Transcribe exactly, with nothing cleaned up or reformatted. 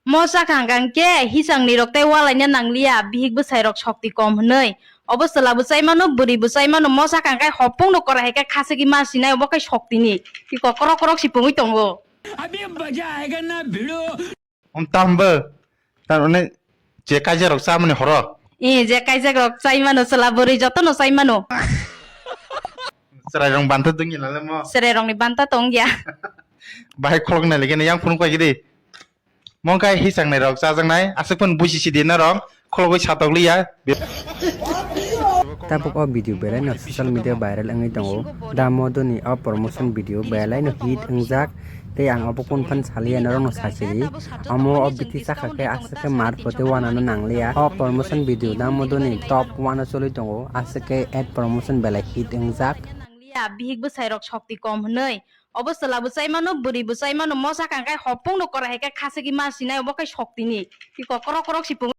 Mo chakha hwnkhe hichangnirok tei ualaina nangliya, bihik bwsairok sokti kom hwnwi. Obo chwla bo chai mano, bwrwi bo chai mano, mo chakha hwnkhe hopung no kora hai khe khasagwi ma sinai, obo khe soktini. Tei kokrok korok si pungwi tongo. Abhi maza aayega na bhido. Om tam bo. Tar mane je kaijakrok chamani horo. Eh, je kaijakrok chai mano, chwla bwrwi jotono chai mano. Chwrairok banta dungya nalai mo. Chwrairokni banta tongya. Bahai khulok nai lagi yang phunuk pai gidi. Mongkai hichang nai rok chajak nai, aswk phano buisi sidi na rok, khulogwi satok liya. Tabuk o video belai no social media viral wngwi tongo. Da Modoni o promotion video belai no hit wngjak. Tei ang obo kun phan saliya norok no sachiri. Omo o biti chakha khe aswk khe mar photo wana no nangliya. O promotion video Da Modoni top one o choli tongo. Aswk khe ad promotion belai hit wngjak. Bihik bwsai rok sokti kom hwnwi. Obo chwla bo chai mano, bwrwi bo chai mano, mo chakha hwnkhe hopung no kora hai khe khasagwi ma sinai, obo khe soktini. Tei kokrok korok si pungwi.